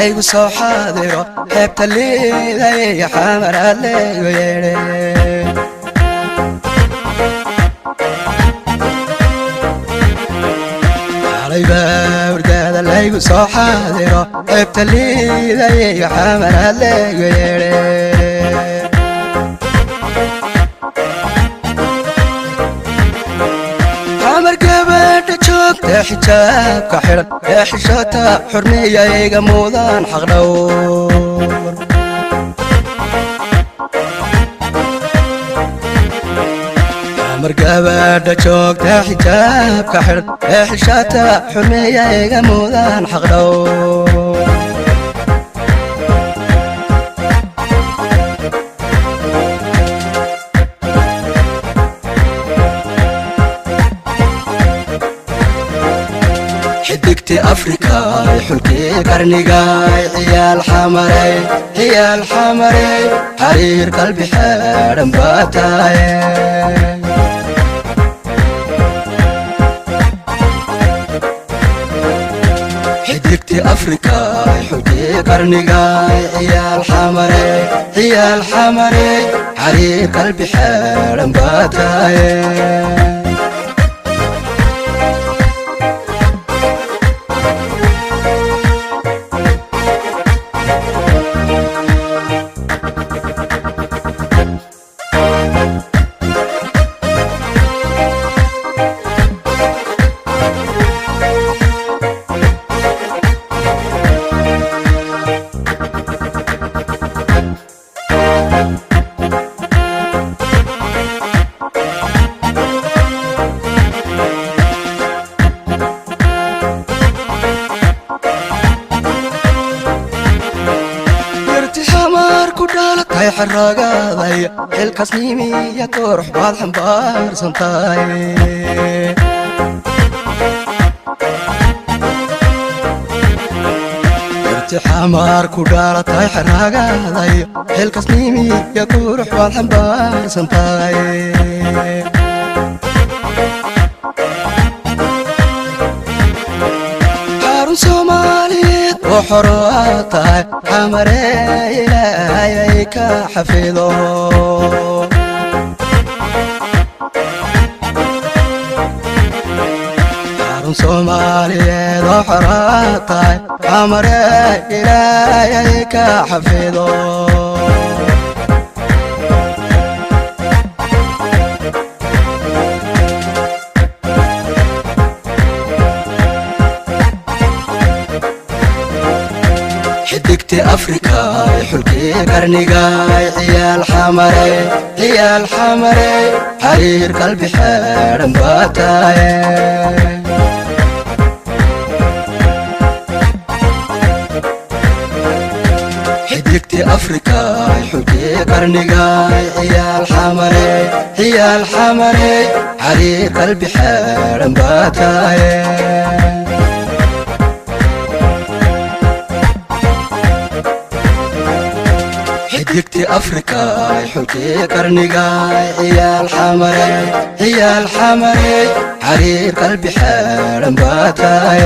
Laygu soo xaadiro xeebta liidaya, Xamaraad laygu yeedhe. Xalayba hurdada laygu soo xaadiro xeebta liidaya, Xamaraad laygu yeedhe. Xamar gabadha joogta, xijaabka xidhan ee xishota, xurmeeya iga mudan xaqdhowr. Xamar gabadha joogta, xijaabka xidhan ee xishota, xurmeeya iga mudan xaqdhowr. Xidigti Afrika, xulkii qarnigay, ciyaal Xamarey, ciyaal Xamarey, xariir qalbi xeedhan baa tahay. Xidigti Afrika, xulkii qarnigay, ciyaal Xamarey, ciyaal Xamarey, xariir qalbi xeedhan baa tahay. Xamar ku dhalatay, xaragaday, xilkasnimiya qurux baad xambaarsan tahay. Yarti Xamar ku dhalatay, xaragaday, xilkasnimiya qurux baad xambaarsan tahay. Xarun Soomaaliyeed oo xoro aad tahay, Xamaree, Ilaahayay ka xafido. Xarun Soomaaliyeed oo xoro aad tahay, Xamaree, Ilaahayay ka xafido. Xidigti Afrika, xulkii qarnigay, ciyaal Xamarey, ciyaal Xamarey, xariir qalbi xeedhan baa tahay. Xidigti Afrika, xulkii qarnigay, ciyaal Xamarey, ciyaal Xamarey, xariir qalbi xeedhan baa tahay. Xidigti Afrika, xulkii qarnigay, ciyaal Xamarey, ciyaal Xamarey, xariir qalbi xeedhan baa tahay.